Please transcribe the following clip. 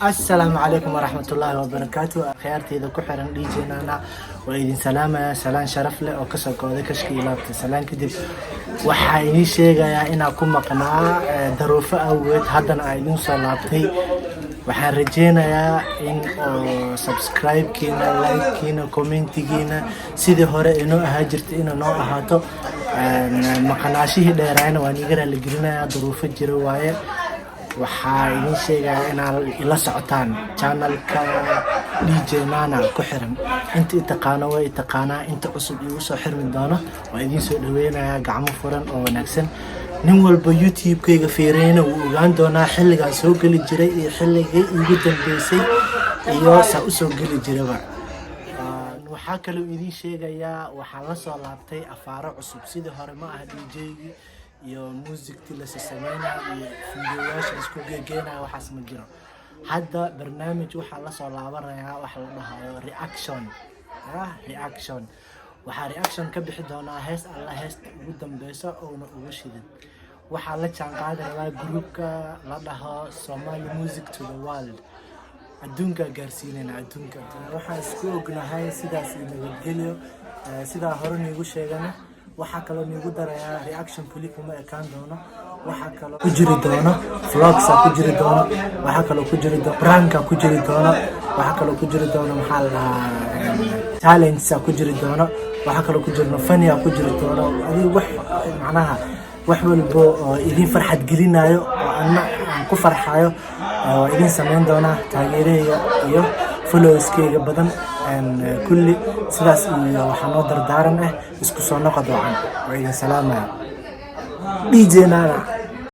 Asalaamu calaykum waraxmatullaahi wabarakaatu. Akhyaarteyda ku xiran DJ Nana, waa idin salaamaya, salaan sharaf leh oo kasoo kooday kashka iyo laabta. Salaan kadib, waxaa idiin sheegayaa inaa ku maqnaa daruufo awgeed, haddana aa idiin soo laabtay. Waxaan rajeynayaa in oo subscribe-kiina, like-kiina, comment-igiina sidii hore inoo ahaa jirtay inuu noo ahaato. Maqnaashihii dheeraayna waan iga raaligelinayaa, duruufo jira waaye. Waxaa idiin sheegayaa inaad ila socotaan channelka DJ Nana ku xiran. Inta i taqaano way i taqaanaa, inta cusub igu soo xirmi doono waa idiin soo dhaweynayaa gacmo furan oo wanaagsan. Nin walba YouTube-kayga fiireyna wuu ogaan doonaa xilligaan soo geli jiray iyo xilligii iigu dambeysay iyo saa usoo geli jiraba. Waxaa kaloo idiin sheegayaa, waxaan la soo laabtay afaaro cusub. Sidii hore ma aha. DJ-gii iyo muusigtii lasi sameynaya iyo fiidiyoyaasha isku geegeenaya, waxaas ma jiro hadda. Barnaamij waxaa lasoo laabanayaa wax la dhahayo reaction. Reaction, waxaa reaction ka bixi doonaa hees alla heesta ugu dambeysa oona ugu shidin. Waxaa la jaan qaadi rabaa groupka la dhaho Somali Music to the World, adduunka gaarsiinayna adduunka. Waxaan isku ognahay sidaas iyo nabadgelyo. Sidaa hore niigu sheegana, waxaa kaloo niigu darayaa, reaction kuli kuma ekaan doono. Waxaa kaloo ku jiri doono vlogs ku jiri doono, waxaa kaloo ku jiri doono prank-a ku jiri doono, waxaa kaloo ku jiri doono, maxaa la dhahaa, challenges ku jiri doono, waxaa kaloo ku jirno funny ku jiri doono. Adiga wax macnaha wax walbo oo idin farxad gelinayo oo anna aan ku farxayo waa idin sameyn doonaa. Taageerahayga iyo followerskayga badan kulli, sidaas iyo waxaa noo dardaaran ah isku soo noqod wacan. Waa idin salaamaya, DJ Nana.